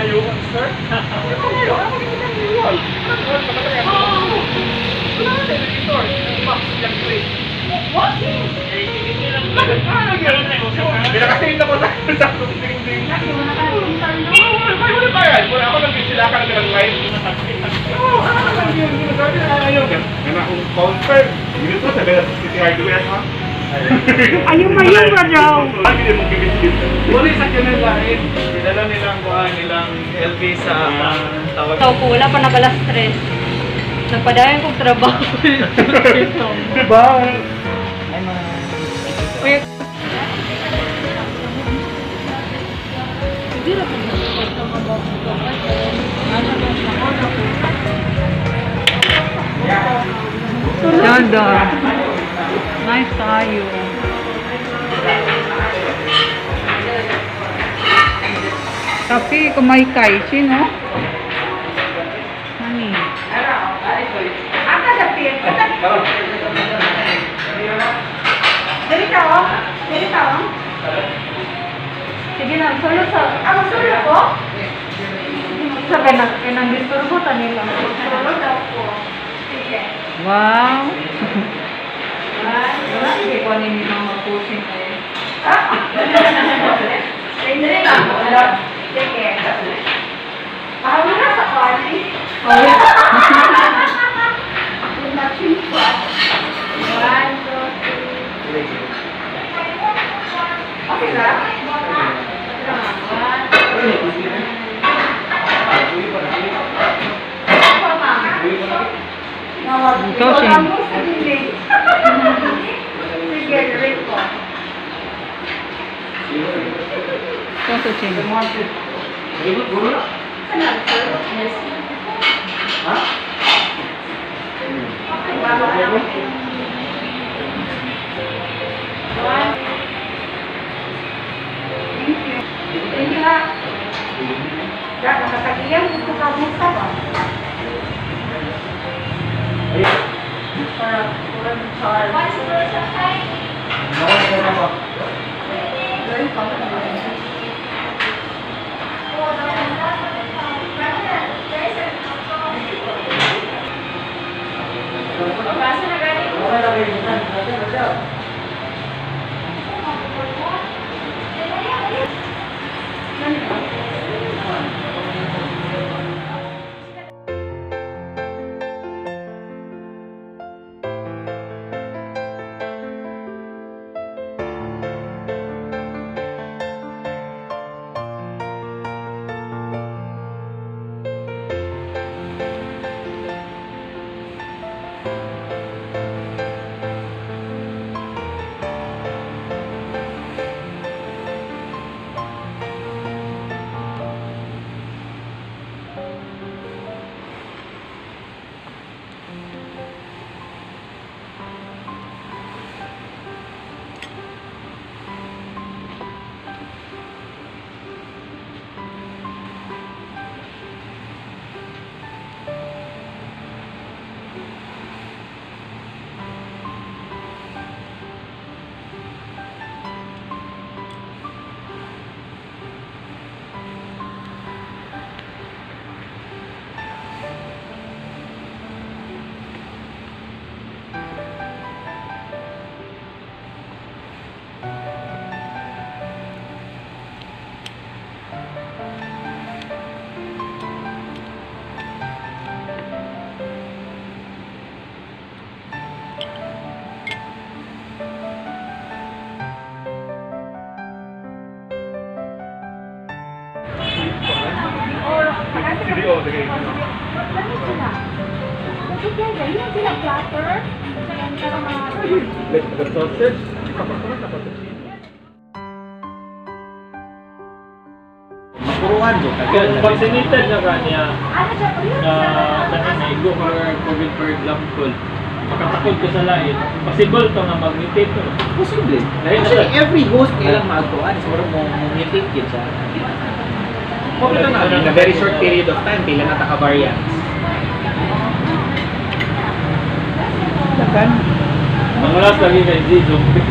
Pangayuon, sir. Pangayuon. Wala na elevator. Box yung crate. What? Pinakasin na ko sa ding-ding. Wala pa yan. Wala ako lang sila ka ng live. Oo, ano lang yun. Sabi na ngayon. Ganun akong counter. Dito sa Bella City Hardware, ha? Ayun-ayun ba daw? Wala sa kanila lain. Dinala nilang kuha nilang LV sa tawag. Tao ko, wala pa nagalas stress. Nagpadayon kong trabaho. Diba? Ay, mga Uy. Hindi na po Ganda. Nice tayo. Tapi kumaykay, sino? Mami. Dali ka, oh. Dali ka, oh. Sige na, solo sa... Ah, solo ko? Sa kanang disturbo ta nila. Solo daw ko. Sige. Wow. Wala, hindi ko ni mga pushing eh. Dali ka. Sige. Bahala na sa party. Oh. Matching squad. 1, 2, 3. Okay na? 1, 2, 3. Ikaw, Shane. Sige, rate ko. Ikaw sa Shane. Ha? Thank you. Thank you, ha. Nakatagiyan ko ka musta ba? Para charge. Very comfortable. CDO, sige. Sila platter. Like the sausage. Mapuruhan do ka. Kung vaccinated na ka niya, Ano siya? na kanin na igo ka COVID, for example, makatakod ka sa lain, possible to nga mag-mutate to. Posible. Dahil Actually, every host nilang maagtuan. Siguro mo mo mutate yun siya. Mo na in a very short period of time, pila na ta ka variants. Dagan. Ang oras lagi kay Z, zombie.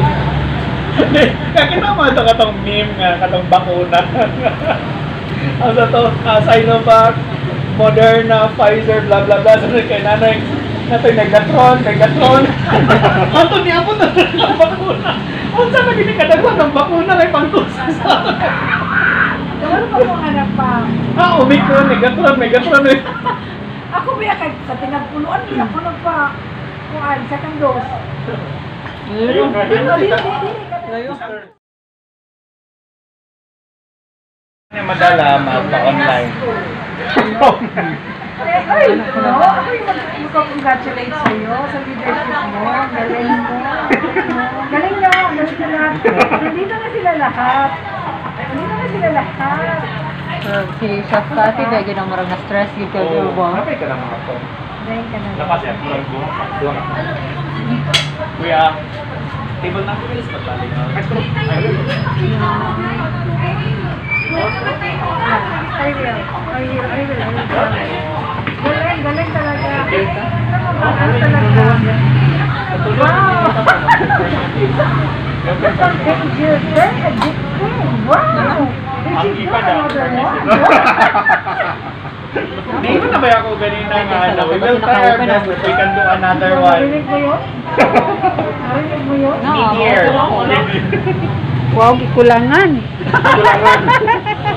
Kaya kita mo ito katong meme nga, katong bakuna. Ang sa to, Sinovac, Moderna, Pfizer, blah blah blah. Sunod kay nanay, natoy Megatron, Megatron. Anto niya po na ang bakuna. Unsa na gini kadaghan ng bakuna kay pangtusa sa. Wala pa mo anak pa. Ah, Omicron, Megatron, Megatron. Ako ba kay sa tinagpuluan ako nagpa kuan second dose. Ayun. Dili dili dili ka na. Madala, magpa-online. Ay, no, ako yung mag-congratulate sa'yo sa leadership mo. Galing mo. Galing na, galing na lahat. Nandito na sila lahat. Nandito na sila lahat. Si Chef Cathy, kaya ginang marang na-stress, gyud ka Oo, ba? Napay ka na mga to. Galing ka na. Lakas yan. Murag buha. Duha ka. Kuya, table na ko bilis pagbalik. I will. I will. I will. I will. Galing, galing talaga. Galing talaga. Wow! That's contagious. Very addicting. Wow! We Ang should do iba na. another one. Naingon na ba ako ganina nga ano? We will try our best if we can do another one. Narinig mo yun? Narinig mo yun? No. Mid-year. Wow, gikulangan. Kulangan.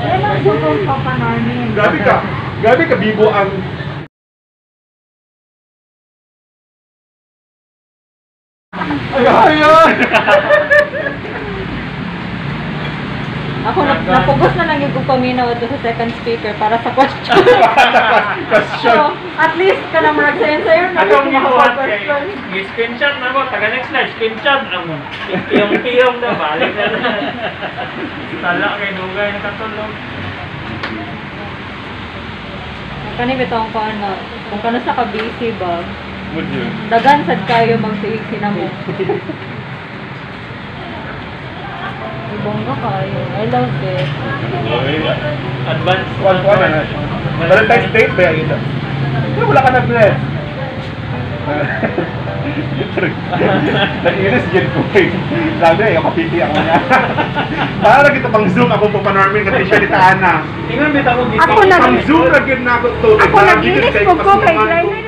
Yan ang butong Papa Normin. Grabe ka. Grabe ka, bibo ang... Ay, ay, ay! Ako, napugos na lang yung paminaw dito sa second speaker para sa question. Question. So, at least ka na murag sayo-sayo na Atong gibuhat kay question. gi-screenshot na ko taga next slide screenshot na mo. Piyong-piyong na balik na na. Sala kay dugay nakatulog. Kani bitong ko ano, kung kano sa ka-busy ba, Would you? dagan sad kayo magsiig sinamo. Ibongga kayo. I love it. Advance One, one, ano? Valentine's Day ba yun? Pero wala ka na bless. Nag-iris din ko eh. Grabe, ayaw kapiti ako niya. Para kita pang Zoom ako po panormin kasi siya ni Taana. Ingon bitaw ko Ako na- Pang Zoom ra gyud na ako to. Ako Grabe nag-inis gyud po ko kay kasuman Laila.